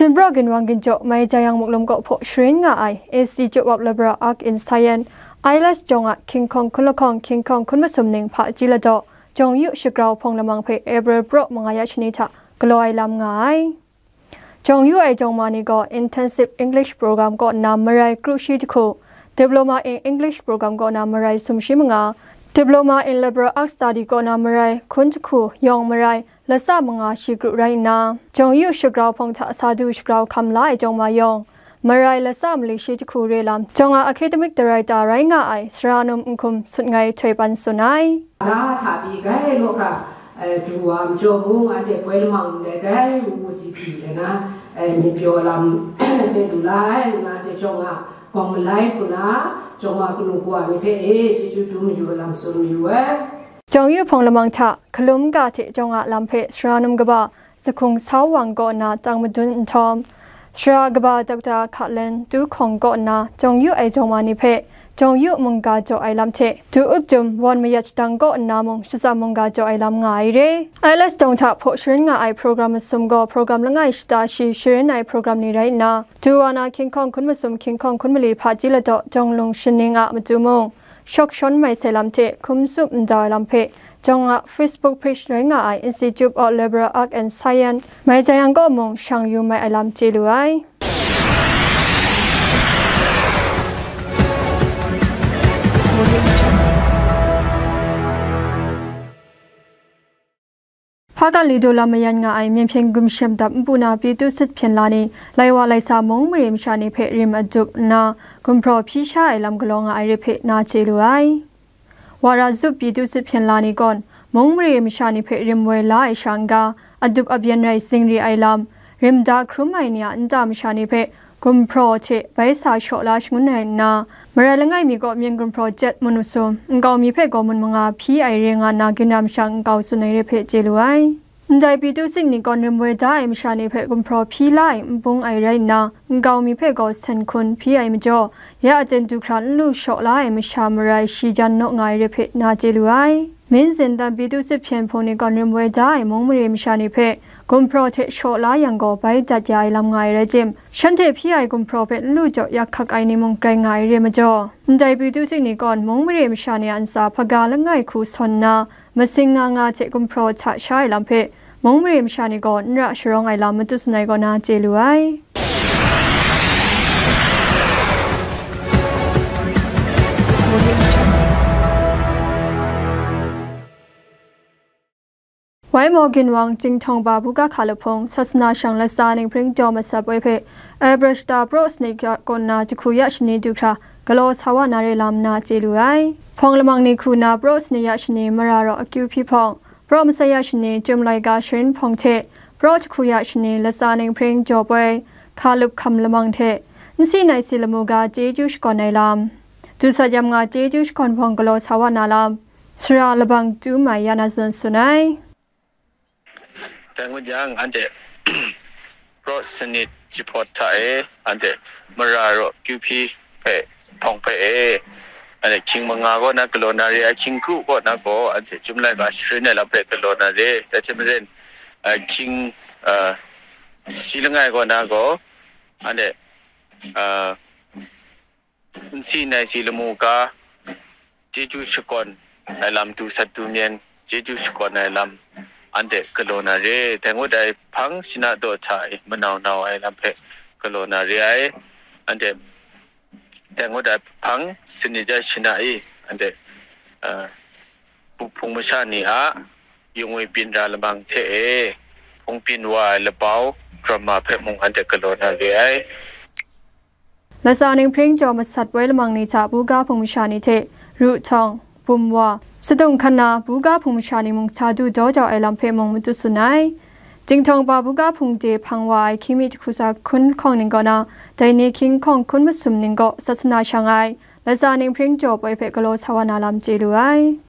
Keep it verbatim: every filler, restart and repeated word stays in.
Shinpraw ginwang ginjaw mai jayang muklum kaw hpaw sharin nga ai Institute of Liberal Arts and Science, I L S jawng a hkying hkawng hkun lahkawng hkying hkawng hkun masum ning hpaji ladaw jawng yu shagrau hpawng lamang hpe April praw manga ya shani hta galaw ai lam nga ai. Jawng yu ai jawng ma ni gaw Intensive English Program kaw nna marai kru shi jahku, Diploma in English Program kaw nna marai sum shi manga, Diploma in Liberal Arts Study kaw nna marai hkun jahku yawng marai lasa manga shi kru rai nna, jawng yu shagrau hpawng hta sa du shagrau hkam la ai jawng ma yawng, marai lasa mali shi jahku re lam jawng a academic director rai nga ai Sara Num Nhkum Sutngai Htoi Pan tsun ai. Na hta pyi grai law hkra, eh, du wa majaw mung, anhte poi lamang ndai grai ngu ngu di di ai na, eh, myit pyaw lam de lu la ai, ngu na hte jawng a gawng malai hku na, jawng a kanu kawa ni hpe e chyeju dum mayu ai lam tsun mayu ai. Jawng yu hpawng lamang hta hkalum ga hte jawng a lam hpe Sara Num Kaba Zahkung Sau Wang kaw nna tang madun nhtawm, Sara Kaba Doctor Hkalen Tu Hkawng kaw nna jawng yu ai jawng ma ni hpe jawng yu mungga jaw ai lam hte, du up jum wan mayat shadang kaw nna mung shatsam mungga jaw ai lam nga ai re. I L S jawng hta hpaw sharin nga ai program masum gaw program langai shata shi sharin ai program ni rai nna, du wa na hkying hkawng hkun masum hkying hkawng hkun mali hpaji ladaw jawng lung shaning a matu mung, shawk shawn mai sai lam hte hkum tsup ndau ai lam hpe, jawng a Facebook page rai nga ai Institute of Liberal Arts and Science, mai jayang kaw mung shang yu mai ai lam chye lu ai. Hpa kan li du lam mayan nga ai Myen Hpyen Gumshem Dap Npu Na Pyi Tuu Sit Hpyen La ni, lai wa lai sa mung mare masha ni hpe rim adup nna, gumhpraw hpyi sha ai lam galaw nga ai re hpe na chye lu ai. Wara zup Pyi Tuu Sit Hpyen La ni gawn, mung mare masha ni hpe rim woi la ai sha n-ga, adup abyen rai zingri ai lam, rim da hkrum ai ni a nta masha ni hpe, gumhpraw hte bai sa shaw la shangun ai nna, marai langai mi kaw myen gumhpraw jet mun masum, nkau mi hpe gaw mun manga hpyi ai re nga nna ginra mashang nkau tsun ai re hpe chye lu ai. Ndai Pyi Tuu Sit ni gawn rim woi da ai masha ni hpe gumhpraw hpyi la ai n bung ai rai nna, nkau mi hpe gaw sen hkun hpyi ai majaw, ya aten du hkra n lu shaw la ai masha marai shi jan naw nga ai re hpe na chye lu ai. Min zen dan Pyi Tuu Sit Hpyen Hpung ni gawn rim woi da ai mung mare masha ni hpe gumhpraw hte shaw la yang gaw bai dat ya ai lam nga ai rai tim, shanhte hpyi ai gumhpraw hpe n lu jaw yak hkak ai ni mung grai nga ai re majaw, ndai Pyi Tuu Sit ni gawn mung mare masha ni a ntsa hpaga langai hku sawn nna, masing nga nga hte gumhpraw hta sha ai lam hpe, mung mare masha ni gaw n ra sharawng ai lam matut tsun ai kaw na chye lu ai. Wai maw ginwang Chyinghtaw Ba Buga Hkalup Hpung, Sasana Shang Latsa Ning Hpring Jaw Masat Woi hpe, April shata praw sanit kaw nna jahku ya shani du hkra, galaw sa wa na re lam na chye lu ai. Hpawng lamang ni hku na praw sanit ya shani mara raw akyu hpyi hpawng, praw masat ya shani Chyum Laika Sharin Hpawng hte, praw jahku ya shani Latsa Ning Hpring Jaw Poi, Hkalup Hkam Lamang hte, nsi nai si lamu ga chyeju shakawn ai lam, dusat yam nga chyeju shakawn hpawng galaw sa wa na lam, Sara Labang Tu Mai Ya Na Zawn tsun ai. Dai ngut yang, anhte praw sanit jahpawt hta e, anhte mara raw kyu hpyi hpe, hpawng hpe e, anhte hkying manga kaw na galaw na re ai, hkying kru kaw na gaw, anhte Chyum Laika Sharin ai lam hpe galaw na re. Dai hte maren, ah, hkying, ah, si langai kaw na gaw, anhte, ah, nsi nai si lamu ga, chyeju shakawn ai lam, dusat dumyen chyeju shakawn ai lam, anhte galaw na re. Dai ngut ai hpang shana daw hta e manau nau ai lam hpe galaw na re ai. Anhte dai ngut ai hpang sanit ya shana e, anhte, ah, bu hpung masha ni a yung e byin ra lamang hte e, hpung byin wa ai labau, drama hpe mung anhte galaw na re ai. Latsa Ning Hpring Jaw Masat Woi lamang ni hta buga hpung masha ni hte, ru htawng, bum wa, sadung hkan na buga hpung masha ni mung sa du daw jau ai lam hpe mung matut tsun ai. Chyinghtaw Ba Buga Hpung de hpang wa ai hkying mi jahku sa hkun hkawng ning kaw na, dai ni hkying hkawng hkun masum ning gaw Sasana Shang ai, Latsa Ning Hpring Jaw Poi hpe galaw sa wa na lam chye lu ai.